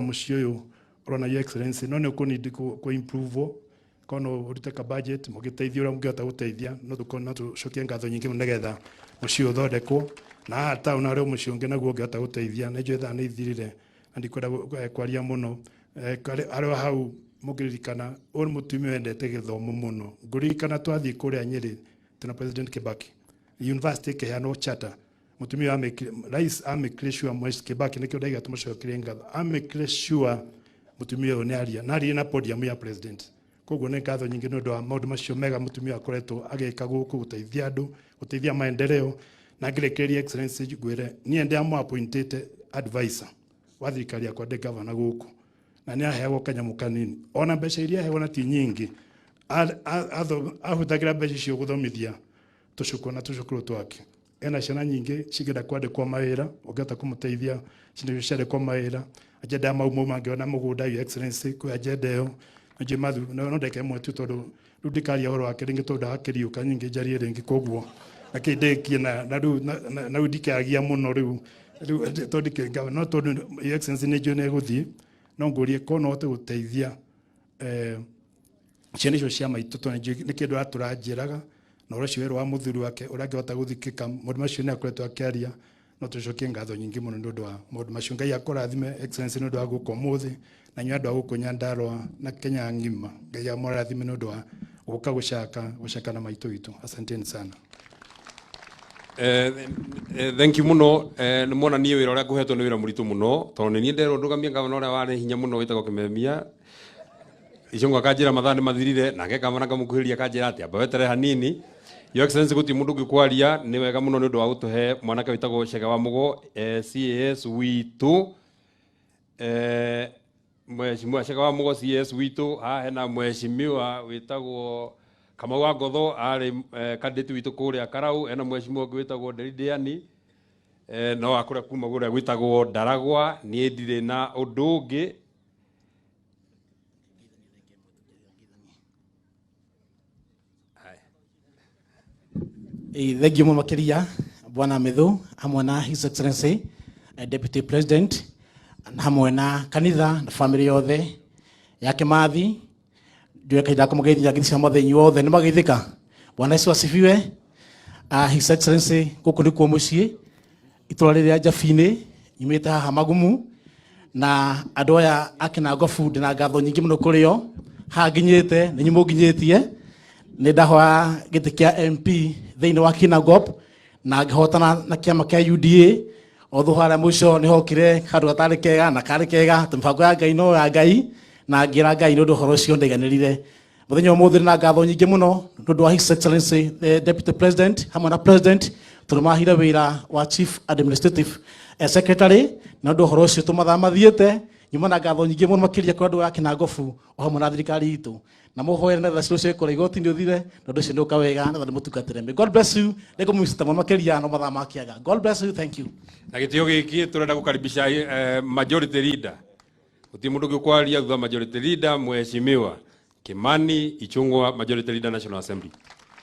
Mũciĩ ũyũ ũrona, Your Excellency, no nĩ ũkũnindi kũ improve korwo no ũrute ka budget mũgĩteithia ũrĩa mũngĩhota gũteithia, no tũkorwo no tũcokie ngatho nyingĩ mũno nĩgetha mũciĩ ũyũ ũthondekwo. Na haha town harĩ o mũciĩ ũngĩ naguo ũngĩhota gũteithia. Nĩ njũĩ thaa nĩ ithirire na ndikwenda kwaria mũno. Harĩ o hau mũngĩririkana, ũyũ nĩ mũtumia wendete gĩthomo mũno. Ngũririkana twathiĩ kũrĩa Nyĩrĩ twĩna President Kibaki, university ĩkĩheanwo charter, mutumia amekire, rais amekire sure Mwes Kibaki, nikio ndaiga tumucokerie ngatho, amekire sure mutumia uyu ni aria na arie na podium ya president. Koguo nĩ ngatho nyingĩ nĩ ũndũ wa maũndũ macio mega mũtumia akoretwo agĩka gũkũ, gũteithia andũ, gũteithia maendeleo. Na ngĩrĩkĩrĩria, Excellency, ngwĩre niĩ ndĩ appointed advisor wa thirikari yakwa ndĩ gavana gũkũ, na nĩ aheagwo kanyamũ kanini, ona mbeca iria aheagwo na ti nyingĩ, ahũthagĩra mbeca icio gũthomithia tũcũkũ na tũcũkũrũ twake. Ena ciana nyingĩ cingĩenda kwandĩkwo mawĩra, ũngĩhota kũmũteithia ciana icio ciandĩkwo mawĩra. Agenda ya mau mau mangĩona mũgũnda, Your Excellency, kwĩ agenda ĩyo njĩ mathu no ndeke ĩmwe tu, tondũ rĩu ndikaria ũhoro wake rĩngĩ, tondũ ndagakĩriũka nyingĩ njarie rĩngĩ. Koguo reke ndĩkie na rĩu na rĩu ndikĩagia mũno rĩu tondũ ndikĩ no tondũ Your Excellency nĩ njũĩ nĩ egũthiĩ, no ngũrie korwo no ũhote gũteithia ciana icio cia maitũ, tondũ nĩ kĩndũ atũranjĩraga na ũhoro ũcio werũ wa mũthuri wake ũrĩa angĩhota gũthikĩka. Maũndũ macio nĩ akoretwo akĩaria, no tũcokie ngatho nyingĩ mũno nĩ ũndũ wa maũndũ macio. Ngai akũrathime, Excellency, nĩ ũndũ wa gũka ũmũthĩ, na inyuĩ andũ a gũkũ Nyandarũa na Kenya ng'ima, Ngai amũrathime nĩ ũndũ wa gũka gũcaka na maitũ witũ. Asanteni sana. Thank you muno. Nĩ mwona niĩ wĩra ũrĩa ngũhetwo nĩ wĩra mũritũ mũno, tondũ nĩ niĩ nderwo ndũgamie ngavana ũrĩa warĩ hinya mũno wĩtagwo Kimemia Icũng'wa. Akanjĩra mathaa nĩ mathirire, nake ngavana ngamũkuhĩrĩria, akanjĩra atĩ amba weterere hanini. Your Excellency, gũtirĩ mũndũ ũngĩ kwaria. Nĩ wega mũno nĩ ũndũ wa gũtũhe mwanake wĩtagwo Chege wa Mũgo, CAS witũ, Mheshimiwa Chege wa Mũgo, CAS witũ. Haha hena mheshimiwa wĩtagwo Kamau wa Ngotho, arĩ candidate witũ kũrĩa Karau. Hena mheshimiwa ũngĩ wĩtagwo Nderi Ndiani, no akũrĩa kuma kũrĩa gwĩtagwo Ndaragwa. Niĩ ndirĩ na ũndũ ũngĩ. Haya. Thank you mũno makĩria, Bwana Methu, hamwe na His Excellency Deputy President, na hamwe na kanitha na family yothe ya Kimathi. Ndiwe kahinda kũmũgeithia ngeithi cia mothe inyuothe nĩ mageithĩka. Bwana Yesu asifiwe. His Excellency, gũkũ nĩkuo mũciĩ, itũra rĩrĩa Njabinĩ, nyumĩte haha Magumu, na andũ aya a Kĩnangobu ndĩna ngatho nyingĩ mũno kũrĩ o. Haha nginyĩte nĩ inyuĩ mũnginyĩtie. Nĩ ndahoya gĩtĩ kĩa MP thĩinĩ wa Kinangop na ngĩhotana na kĩama kĩa UDA. Although harĩa mũico nĩ hokire handũ gatarĩ kega na karĩ kega, tondũ mĩbango ya Ngai no ya Ngai, na ngĩra Ngai nĩ ũndũ ũhoro ũcio ndaiganĩrire. Mũthenya ũmũthĩ na ngatho nyingĩ mũno nĩ ũndũ wa His Excellency the Deputy President hamwe na President, tondũ mahire wĩra wa Chief Administrative Secretary, na ũndũ ũhoro ũcio tũmathaa mathiĩte. Nyuma na ngatho nyingĩ mũno makĩria kũrĩ andũ a Kĩnangobu o hamwe na thirikari itũ, na mũhoere na tha cio kũrĩa igoti-inĩ ũthire, na ũndũ ũcio nĩ ũka wega na nĩ mũtungatĩre. May God bless you. Nĩngũmũcita mũno makĩria no mathaa makĩaga. God bless you. Thank you. Na gĩtĩo gĩkĩ tũrenda gũkaribisha majority leader. Gũtirĩ mũndũ ũngĩ kwaria thutha majority leader, Mheshimiwa Kimani Ichung'wa, majority leader, National Assembly.